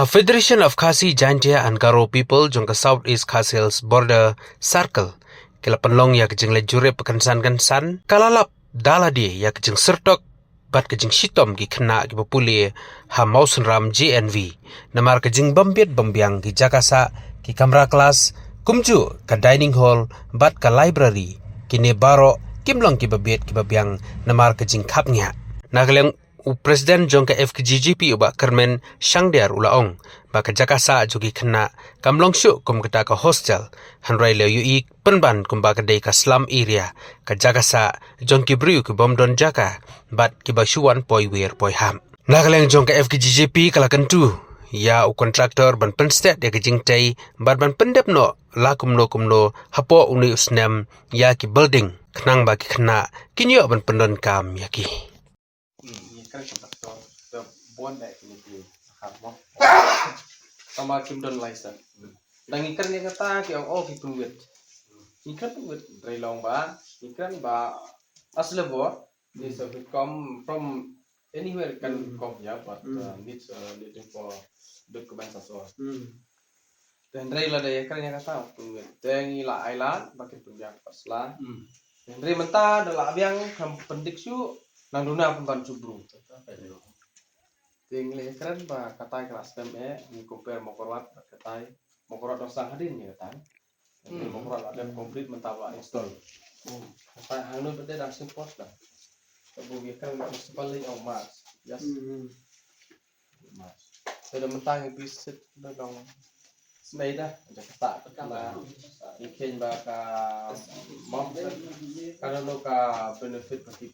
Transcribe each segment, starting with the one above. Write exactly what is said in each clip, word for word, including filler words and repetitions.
Federation of Khasi Jaintia and Garo People jong ka South East Khasi Hills Border Circle ki la pynlong ïa ka jingleit jurip kynsan kynsan ka la lap da lade ïa ka jingsyrtok bad ka jingshitom ki khynnah kiba pule ha Mawsynram J N V namar ka jingbym biang bym biang ki jaka sah, ki kamra klas, kumjuh ka dining hall bad ka library. Kine baroh kim long kiba biang kiba biang namar ka jingkhapngiah. Na ka liang u president jong ka F K J J P u Bah Kyrmen Shangdiar u la ong ba ka jaka sah jong ki khynnah kam long shuh kum kata ka hostel, hynrei la ïohi pynban kumba ka dei ka slum area, ka jaka sah jong ki briew ki bym don jaka bad kiba shu wan poi wir poi hap. Na ka liang jong ka F K J J P ka la kyntu ïa u kontraktor ban pynstet ïa ka jingtei bad ban pyndep noh la kumno kumno hapoh une u snem ïa ki building khnang ba ki khynnah kin ïoh ban pyndonkam ïa ki. Hmm, ngi kren kontraktor, ka bun da kine ki sahar mo. Tang ba kim don license. Da ngi kren ïa kata ki ong, oh, ki pynwit. Ngi kren pynwit, hynrei long ba ngi kren ba as labor, they should come from anywhere can come here, but uh, needs uh, needing for documents as well. Te hynrei lada ïa kren ïa kata, te ngi la ai lad ba kin pynbiang pat sla. Te hynrei mynta da la biang, kham pyndik shuh, nang duna pynban shuh bru. Te ngi la ïa kren ba katai ka la stem eh, ngi compare Mawkyrwat bad katai. Mawkyrwat dang sdang hadien ïa katai. Hynrei Mawkyrwat la dep complete, mynta la install. Katai hangno pat te dang sngewpos da. Te bu ïa kren ba municipal lane ong March. Yes. Te da mynta ngi visit da dong snei da, da ka sah ka la ngi kheiñ ba ka mom ka don ka benefit ba ki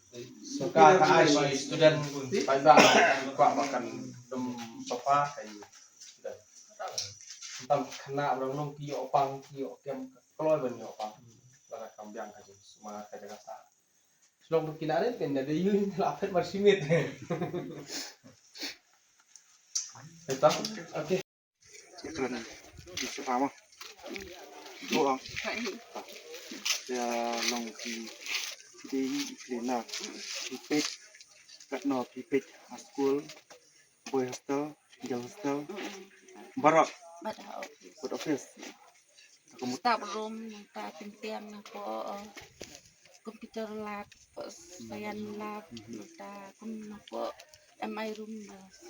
sorkar ka ai ba student paidbah kwah ba kan dum sofa ka student. Tam khynnah ba dang long ki ïoh pang, ki ïoh kem, ka kloi ban ïoh pang. Lada kam biang ka jingsumar ka jaka sah. Shlong ba ki la rit kan da dei ïu la phet mar shimit. Betul? Okey. Kren di sepa mo. Tu ang. Ïa long ki dei cleaner. Phi peit katno phi peit ha school, boy hostel, girl hostel. Baroh. Bad ha office. Bad office. Staff room, nangta tympiang, nangta computer lab, science lab, nangta kum nangta M I room,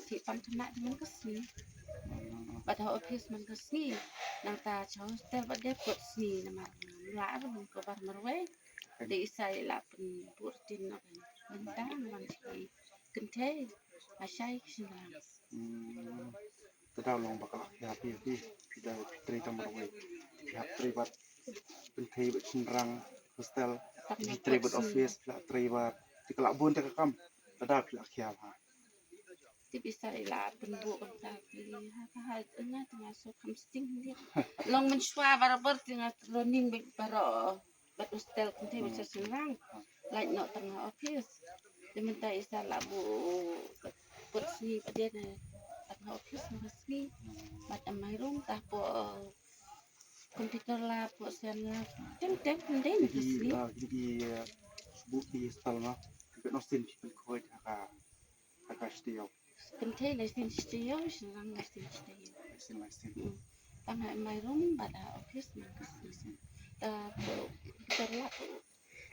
shi tam khynnah te man ka sngi. Bad ha office man ka sngi, nangta cha hostel bad dei kot sngi namar la ar man ko bar marwei. Te isa i la pynbur tin na nangta man shi kynthei, ashai ki shynrang. Te da long ba ka la khia phi, phi, phi da phi trei tang marwei. Phi hap trei bad kynthei bad shynrang, hostel, phi trei bad office, phi la trei bad. Te ka la bun te ka kam. Te da phi la khia ha. Te phi sa i la pynbun ka phi ha ka ha nga te nga so kham sting dia. Long mynshuwa barabar te nga running bad baroh. Bad hostel kynthei bad sa shynrang. Lait noh tang ha office. Te mynta isa la bu kot sngi bad dei na tang ha office na sngi. Bad amai rum ta po computer lab, po science lab. Tem tem kynthei na sngi. Ki, ah, ki, ki, eh, bu ki hostel na. Ki no sin ki pynkhoi ha ka, ha ka studio. Kynthei lai sin studio, shynrang lai sin studio. Lai sin, lai sin. Tang ha amai rum bad ha office na ka sngi. Ta po computer lab.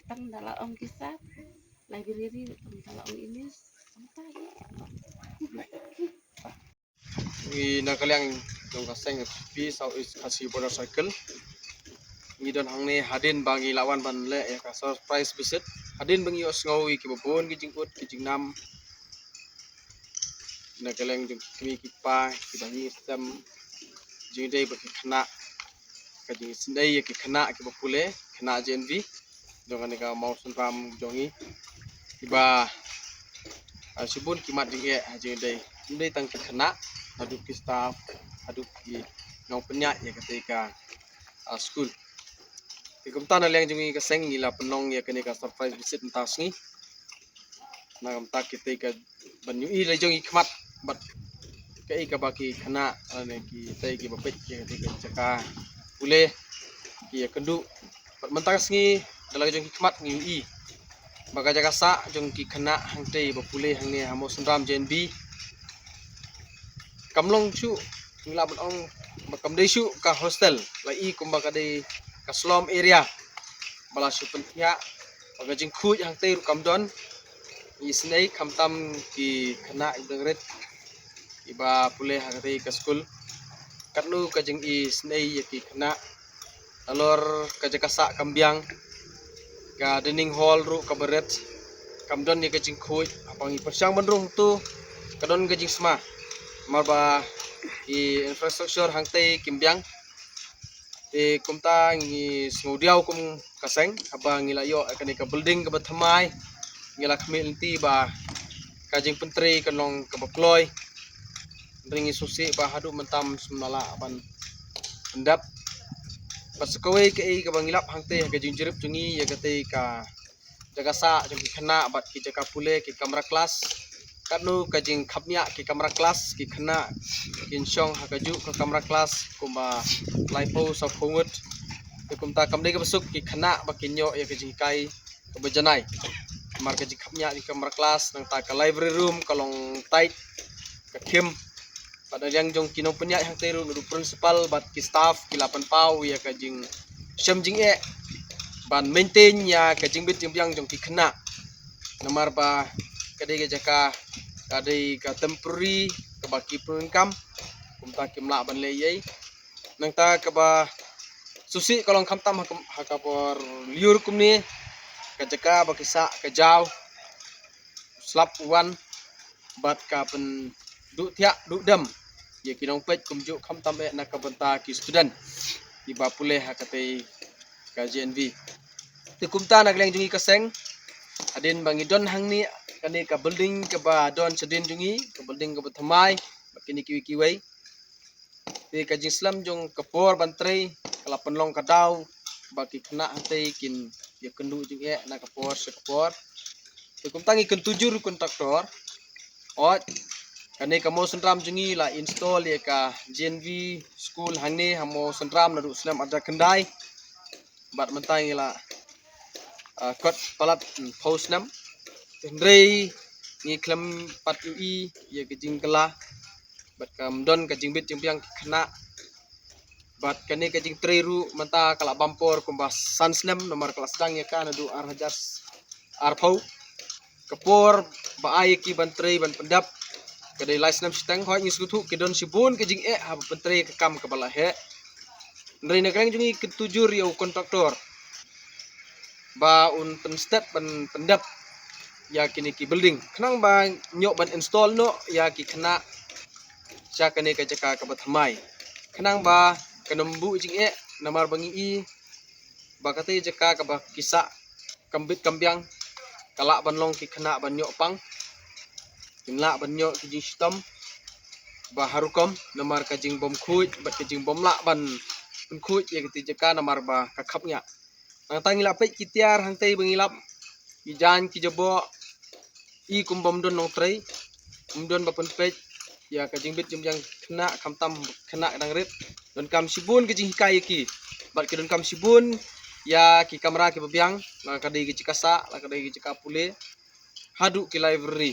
Tang da la ong ki sap, library, tang da la ong English, tang ta hi. Ngi na ka liang jong ka seng P P South East Khasi Border Circle. Ngi don hangne hadien ba ngi la wan ban leh ïa ka surprise visit. Hadien ba ngi ïohsngew ïa kiba bun ki jingkut ki jingnam. Na ka liang jong ki kmie ki kpa kiba ngi sem jingdei bad ki khynnah. Ka jingsdei ïa ki khynnah kiba pule, khynnah J N V jong kane ka Mawsynram jong ngi. Kiba, ah, shibun ki mad jingeh ha jingdei. Ym dei tang ki khynnah, haduh ki staff, haduh ki nongpynïaid ïa katei ka, ah, skul. Te kumta na liang jong ngi ka seng ngi la pynlong ïa kane ka surprise visit mynta sngi. Na kumta kitei ka ban ïohi la jong i khmat bad kaei kaba ki khynnah lane kitei kiba peit ïa katei ka jaka pule ki ïakynduh. Bad mynta ka sngi da la jong ki khmat ngi ïohi ba ka jaka sah jong ki khynnah hangtei ba pule hangne ha Mawsynram J N V kam long shuh Ngi lah ban ong ba kam dei shuh ka hostel, la i kumba ka dei ka slum area ba la shu pynthiah, ba ka jingkhuid hangtei ruh kam don. Isynei khamtam ki khynnah ki dang rit kiba pule ha katei ka skul. Katno ka jingisynei ïa ki khynnah. Nalor ka jaka sah kam biang, ka dining hall ruh kaba rit, kam don ïa ka jingkhuid. Haba ngi pyrshang ban rung tu, ka don ka jingsma namar ba ki infrastructure hangtei kim biang. Te kumta ngi sngewdiaw kum ka seng haba ngi la ïoh kane ka building kaba thymmai. Ngi la khmih lynti ba ka jingpyntrei kan long kaba kloi. Hynrei ngi sngewsih ba haduh mynta ym lah ban pyndep. Bad sa kawei kaei kaba ngi lap hangtei ha ka jingjurip jong ngi ïa katei ka jaka sah jong ki khynnah bad ki jaka pule, ki kamra klas. Katno ka jingkhapngiah ki kamra klas, ki khynnah kin shong ha kajuh ka kamra klas kumba laiphew sawphew ngut. Te kumta kam dei kaba suk ki khynnah ba kin ïoh ïa ka jinghikai kaba janai. Namar ka jingkhapngiah ki kamra klas, nangta ka library room ka long tight, ka khim. Bad na liang jong ki nongpynïaid hangtei ruh, naduh principal bad ki staff ki la pynpaw ïa ka jingshem jingeh ban maintain ïa ka jingbit jingbiang jong ki khynnah. Namar ba ka dei ka jaka, ka dei ka temporary kaba ki pyndonkam, kumta kim lah ban leh ei ei. Nangta kaba sngewsih ka long khamtam ha ka, ha ka por lyiur kumne, ka jaka ba ki sah ka jaw, slap u wan bad ka pynduh thiah duh dem ïa ki nongpeit kumjuh khamtam eh na ka bynta ki student kiba pule ha katei ka J N V. Te kumta na ka liang jong ngi ka seng, hadien ba ngi don hangne, kane ka building kaba don shadien jong ngi, ka building kaba thymmai bad kine kiwei kiwei. Te ka jingslem jong ka por ban trei ka la pynlong ka daw ba ki khynnah hangtei kin ïakynduh jingeh na ka por sha ka por. Te kumta ngi kyntu jur u kontraktor. Ot, kane ka Mawsynram jong ngi la install ïa ka J N V school hangne ha Mawsynram naduh snem arhajar khyndai. Bad mynta ngi la, ah, kot palat, hmm, phew snem. Hynrei ngi khlem pat ïohi ïa ka jingkylla bad kam don ka jingbit jingbiang ki khynnah. Bad kane ka jingtrei ruh mynta ka la bam por kumba san snem, namar ka la sdang ïa ka naduh arhajar arphew. Ka por ba ai ïa ki ban trei ban pyndep ka dei lai snem shiteng. Hooid, ngi sngewthuh ki don shibun ka jingeh haba pyntrei ka kam kaba la heh. Hynrei na ka liang jong ngi kyntu jur ïa u kontraktor ba un pynstet ban pyndep ïa kine ki building khnang ba ïoh ban install noh ïa ki khynnah sha kane ka jaka kaba thymmai, khnang ba kan ym buh jingeh. Namar ba ngi i ba katei jaka kaba ki sah kam bit kam biang ka lah ban long ki khynnah ban ïoh pang, kin lah ban ïoh ki jingshitom ba har rukom namar ka jingbym khuid bad ka jingbym lah ban pynkhuid ïa katei jaka namar ba ka khapngiah. Nangta ngi la peit ki tiar hangtei ba ngi lap, ki jaiñ ki jaboh, i kum bym don nongtrei, ym don ba pynpeit ïa ka jingbit jingbiang khynnah, khamtam khynnah dang rit. Donkam shibun ka jinghikai ïa ki bad ki donkam shibun ïa ki kamra kiba biang, la ka dei ki jaka sah, la ka dei ki jaka pule, haduh ki library,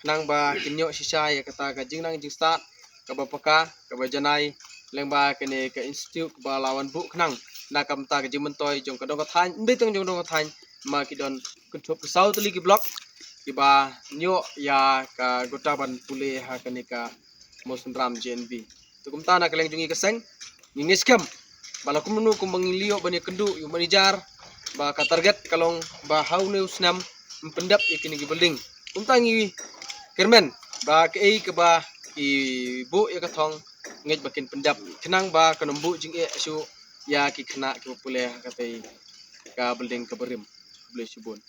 khnang ba kin ïoh shisha ïa kata ka jingnang jingstad kaba paka, kaba janai lyngba kane ka institute kaba la wan buh khnang na ka bynta ka jingmyntoi jong ka dong ka thaiñ, ym dei tang jong ka dong ka thaiñ, ma ki don kynthup ka saw tylli ki block kiba ïoh ïa ka gota ban pule ha kane ka Mawsynram J N V. Te kumta na ka liang jong ngi ka seng, ngi ngeit skhem ba la kumno kumba ngi la ïoh ban ïakynduh ïa u manager ba ka target ka long ba ha une u snem ym pyndep ïa kine ki building. Kumta ngi kyrmen ba kaei kaba ki buh ïa ka thong, ngeit ba kin pyndep khnang ba kan ym buh jingeh shuh ïa ki khynnah kiba pule ha katei ka building kaba rim. Khublei shibun.